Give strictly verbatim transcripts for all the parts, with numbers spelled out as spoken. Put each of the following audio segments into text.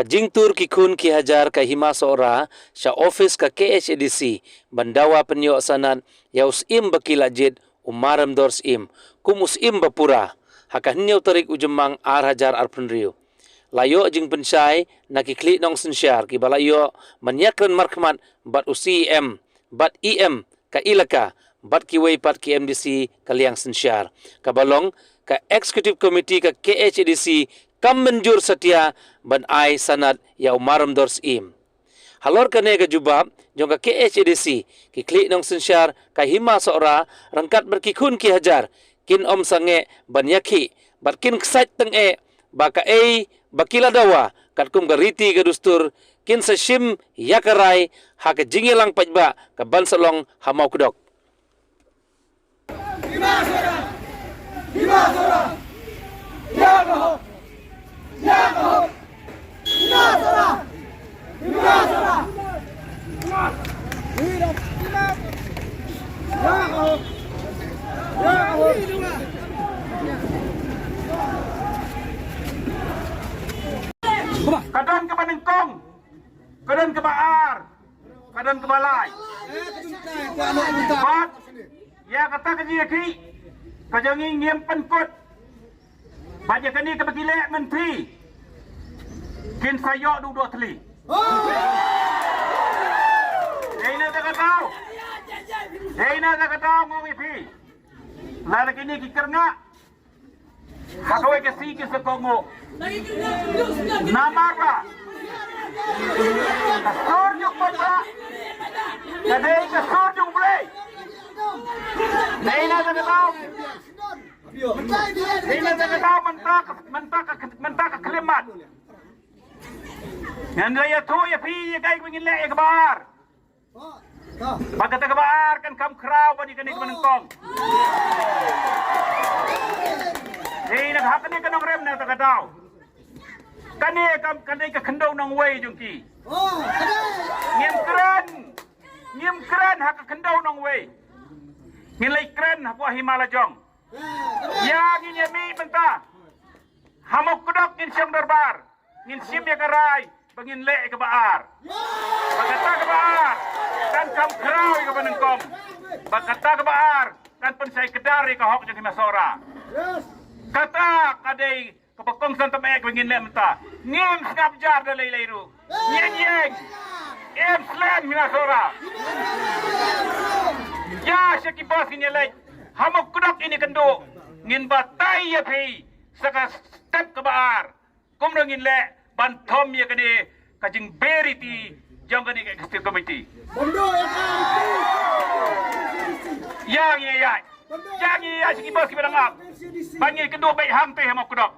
Jingtur ki khun ki hajar ka Hima Sohra sha office ka K H A D C ban dawa pynïoh sanad ïa u Syiem ba ki la jied, u Maremdor Syiem, kum u Syiem ba pura ha ka hynñiew tarik u Jymmang ar hajar arphew hynriew. La ïoh jingpynshai na ki khlieh nongsynshar kiba la ïoh ban ïakren markhmat bad u C E M bad E M ka elaka bad kiwei pat ki M D C ka liang synshar, kaba long ka Executive Committee ka K H A D C kam mynjur satia ban ai sanad ïa u Maremdor Syiem. Halor kane ka jubab jong ka K H A D C, ki khlieh nongsynshar ka Hima Sohra ryngkat bad ki khun ki hajar kin ym sangeh ban ïakhih bad kin ksait tyngeh ba kaei ba ki la dawa katkum ka riti ka dustur kin sa shim ïa ka rai ha ka jingïalang paidbah ka ban sa long ha Mawkdok. Ka don kaba nyngkong, ka don kaba ar, ka don kaba lai. Bad ïa kata ka jingïakhih ka jong ngi ngim pynkut. Bad ïa kane kaba ki leh mynta kin sa ïoh duh doh thli. Dei na kata ka daw, dei na kata ka daw nga ong ïa phi, lada kine ki kyrngah ha kawei ka sngi ki sa kohnguh. Namar ba ka sur jong u paidbah ka dei ka sur jong U Blei. Dei na kata ka daw, dei na kata ka daw mynta ka, mynta ka, mynta ka khyllipmat ngan ïathuh ïa phi ïa kaei kaba ngin leh ïa kaba ar. Ba kata kaba ar kan kham khraw bad ïa kane kaba nyngkong. Hei, na ha kane ka nongrem na kata ka daw, kane kam, kane ka khyndew nongwei jong ki. Ngim kren, ngim kren ha ka khyndew nongwei. Ngin leit kren hapoh Hima Lajong. Ïa ngin ïa mih mynta ha Mawkdok ngin shong dorbar, ngin shim ïa ka rai ba ngin leh ïa kaba ar. Ba kata kaba ar kan kham khraw ïa kaba nyngkong. Ba kata kaba ar kan pynshai kdar ïa ka hok jong ki Hima Sohra. Kata ka dei kaba kongsan tam eh kaba ngin leh mynta. Ngim sngap jar da lei lei ruh. Ngin ïeng. Ngim slem Hima Sohra. Ïa sha ki bus ngin ïa leit. Ha Mawkdok ngin ïa kynduh. Ngin batai ïa phi sa ka step kaba ar. Kumno ngin leh ban thom ïa kane ka jingberiti jong kane ka executive committee. Ïa ngi ïa, ïa ngi ïa sha ki bus kiba dang ap. Ba ngin kynduh beit hangtei ha Mawkdok.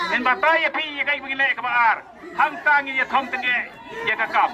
Ngin batai ïa phi ïa kaei ba ngin leh kaba ar. Hangta ngin ïa thom tyngeh ïa ka kam.